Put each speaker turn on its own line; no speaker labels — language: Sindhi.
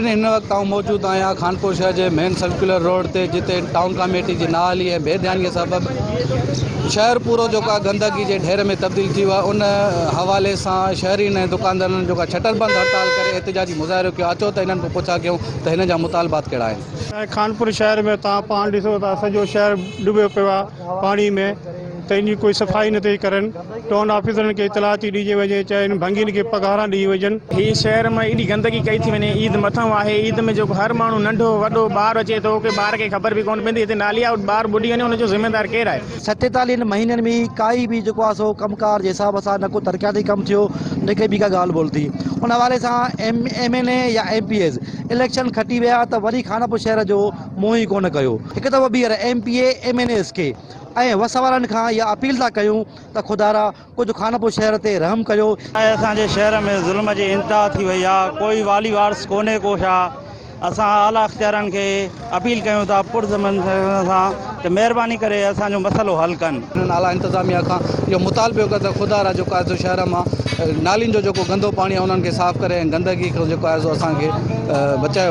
ناظرين هن وقت آئون موجود آهيان خانپور شهر جي مين سرڪيولر روڊ تي جتي ٽائون ڪاميٽي جي نااهلي ۽ بي ڌياني سبب شهر پورو جيڪو آهي گندگي جي ڍير ۾ تبديل ٿي ويو آهي ان حوالي سان شهرين ۽ دڪاندارن جيڪو آهي شٽر بند هڙتال ڪري احتجاجي مظاهرو ڪيو اچو ته انهن کان پڇا ڪيون ته هنن جا مطالبات ڪهڙا آهن.
۽ خانپور شهر ۾ توهان پاڻ ڏسو ٿا سڄو شهر ڊٻيو پيو آهي پاڻي ۾ ته ان جي ڪوئي صفائي نه ٿي ڪرن ٽائون آفيسرن کي اطلاع ٿي ڏجي وڃي چاهي ان ڀنگين کي پگهاران ڏني وڃن.
هي شهر ۾ ايڏي گندگي ڪئي ٿي وڃي عيد مٿئون آهي عيد ۾ جيڪو هر ماڻهو ننڍو وڏو ٻار اچي ٿو ڪي ٻار کي خبر به ڪونه پوندي هتي نالي آهي ٻار ٻڏي وڃي ان جو ذميدار ڪير آهي.
ستيتاليهن مهينن ۾ ڪائي به جيڪو آهي سو ڪم ڪار جي حساب سان نه ڪو ترقياتي ڪم ٿيو نه ڪي ٻي ڪا ڳالهه ٻولهه ٿي ان حوالي سان ايم ايم اين اي يا ايم پي ايز اليڪشن کٽي ويا ته وري خانپور شهر جو منهن ئي ڪونه ڪيو هڪ دفعو ٻيهر M P A M N As کي ۽ وس وارن کان اها اپيل ٿا ڪيون ته خدارا ڪجهه خانپور شهر تي رحم ڪيو.
اسان جي شهر ۾ ظلم جي انتها ٿي وئي آ ڪوئي والي وارث ڪونهي ڪو ڇا اسان اعليٰ اختيارن کي اپيل ڪيون ٿا پرزمن سان ته مهرباني ڪري اسان جو مسئلو حل ڪن.
هنن اعليٰ انتظاميا کان اهو مطالبو ڪيو ته خدارا جيڪو آهي سو شهر مان نالين جو جيڪو گندو پاڻي آهي انهن کي صاف ڪري ۽ گندگي کان جيڪو آهي سو اسان کي بچايو وڃي.